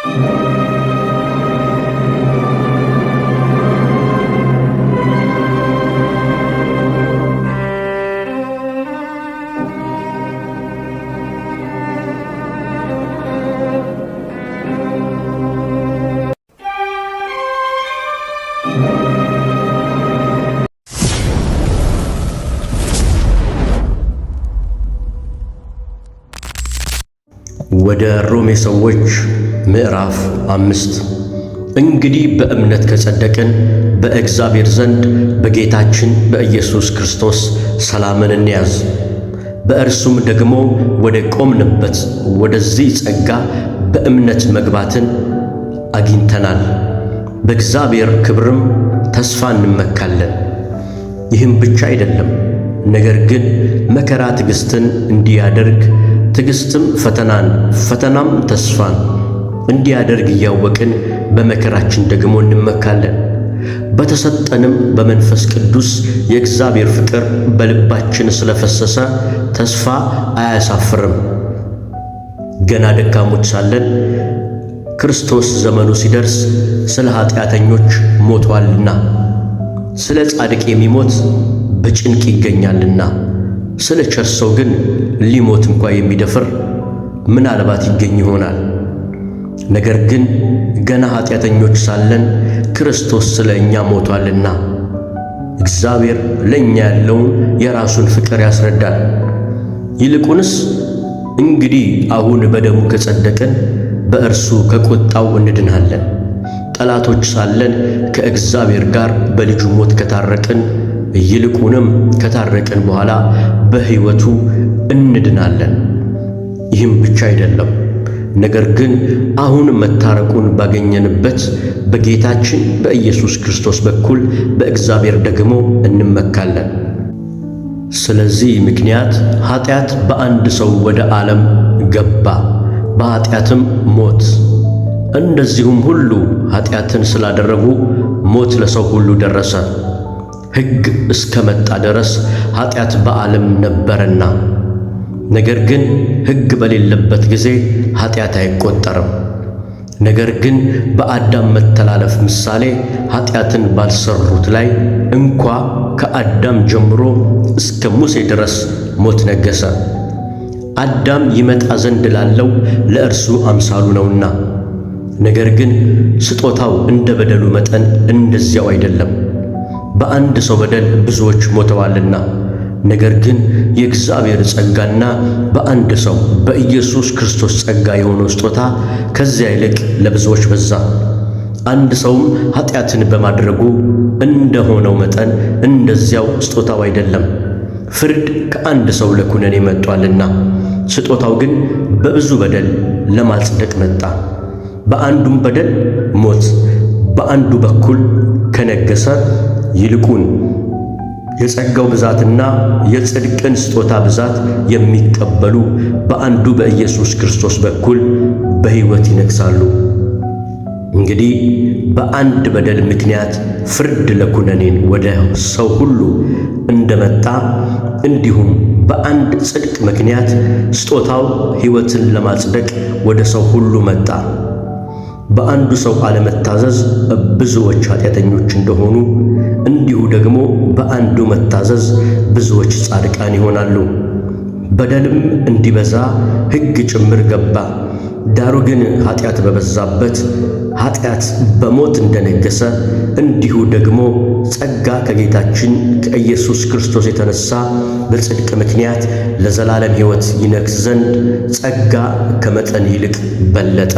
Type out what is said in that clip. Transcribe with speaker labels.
Speaker 1: ወደ ሮሜ ሰዎች ምዕራፍ 5። እንግዲህ በእምነት ከጸደቅን በእግዚአብሔር ዘንድ በጌታችን በኢየሱስ ክርስቶስ ሰላምን እንያዝ። በእርሱም ደግሞ ወደ ቆምንበት ወደዚህ ጸጋ በእምነት መግባትን አግኝተናል። በእግዚአብሔር ክብርም ተስፋ እንመካለን። ይህም ብቻ አይደለም፣ ነገር ግን መከራ ትዕግሥትን እንዲያደርግ፣ ትዕግሥትም ፈተናን፣ ፈተናም ተስፋን እንዲያደርግ እያወቅን በመከራችን ደግሞ እንመካለን። በተሰጠንም በመንፈስ ቅዱስ የእግዚአብሔር ፍቅር በልባችን ስለፈሰሰ ተስፋ አያሳፍርም። ገና ደካሞች ሳለን ክርስቶስ ዘመኑ ሲደርስ ስለ ኃጢአተኞች ሞቷልና፣ ስለ ጻድቅ የሚሞት በጭንቅ ይገኛልና፣ ስለ ቸር ሰው ግን ሊሞት እንኳ የሚደፍር ምናልባት ይገኝ ይሆናል። ነገር ግን ገና ኃጢአተኞች ሳለን ክርስቶስ ስለ እኛ ሞቷልና፣ እግዚአብሔር ለእኛ ያለውን የራሱን ፍቅር ያስረዳል። ይልቁንስ እንግዲህ አሁን በደሙ ከጸደቅን በእርሱ ከቁጣው እንድናለን። ጠላቶች ሳለን ከእግዚአብሔር ጋር በልጁ ሞት ከታረቅን፣ ይልቁንም ከታረቅን በኋላ በሕይወቱ እንድናለን። ይህም ብቻ አይደለም፣ ነገር ግን አሁን መታረቁን ባገኘንበት በጌታችን በኢየሱስ ክርስቶስ በኩል በእግዚአብሔር ደግሞ እንመካለን። ስለዚህ ምክንያት ኃጢአት በአንድ ሰው ወደ ዓለም ገባ፣ በኃጢአትም ሞት። እንደዚሁም ሁሉ ኃጢአትን ስላደረጉ ሞት ለሰው ሁሉ ደረሰ። ሕግ እስከመጣ ድረስ ኃጢአት በዓለም ነበረና፣ ነገር ግን ሕግ በሌለበት ጊዜ ኃጢአት አይቆጠርም። ነገር ግን በአዳም መተላለፍ ምሳሌ ኃጢአትን ባልሰሩት ላይ እንኳ ከአዳም ጀምሮ እስከ ሙሴ ድረስ ሞት ነገሠ። አዳም ይመጣ ዘንድ ላለው ለእርሱ አምሳሉ ነውና። ነገር ግን ስጦታው እንደ በደሉ መጠን እንደዚያው አይደለም። በአንድ ሰው በደል ብዙዎች ሞተዋልና፣ ነገር ግን የእግዚአብሔር ጸጋና በአንድ ሰው በኢየሱስ ክርስቶስ ጸጋ የሆነው ስጦታ ከዚያ ይልቅ ለብዙዎች በዛ። አንድ ሰውም ኃጢአትን በማድረጉ እንደሆነው መጠን እንደዚያው ስጦታው አይደለም። ፍርድ ከአንድ ሰው ለኩነኔ መጥቷልና፣ ስጦታው ግን በብዙ በደል ለማጽደቅ መጣ። በአንዱም በደል ሞት በአንዱ በኩል ከነገሰ፣ ይልቁን የጸጋው ብዛትና የጽድቅን ስጦታ ብዛት የሚቀበሉ በአንዱ በኢየሱስ ክርስቶስ በኩል በሕይወት ይነግሣሉ። እንግዲህ በአንድ በደል ምክንያት ፍርድ ለኩነኔን ወደ ሰው ሁሉ እንደመጣ፣ እንዲሁም በአንድ ጽድቅ ምክንያት ስጦታው ሕይወትን ለማጽደቅ ወደ ሰው ሁሉ መጣ። በአንዱ ሰው አለመታዘዝ ብዙዎች ኃጢአተኞች እንደሆኑ፣ እንዲሁ ደግሞ በአንዱ መታዘዝ ብዙዎች ጻድቃን ይሆናሉ። በደልም እንዲበዛ ሕግ ጭምር ገባ። ዳሩ ግን ኃጢአት በበዛበት ኃጢአት በሞት እንደነገሰ፣ እንዲሁ ደግሞ ጸጋ ከጌታችን ከኢየሱስ ክርስቶስ የተነሳ በጽድቅ ምክንያት ለዘላለም ሕይወት ይነግሥ ዘንድ ጸጋ ከመጠን ይልቅ በለጠ።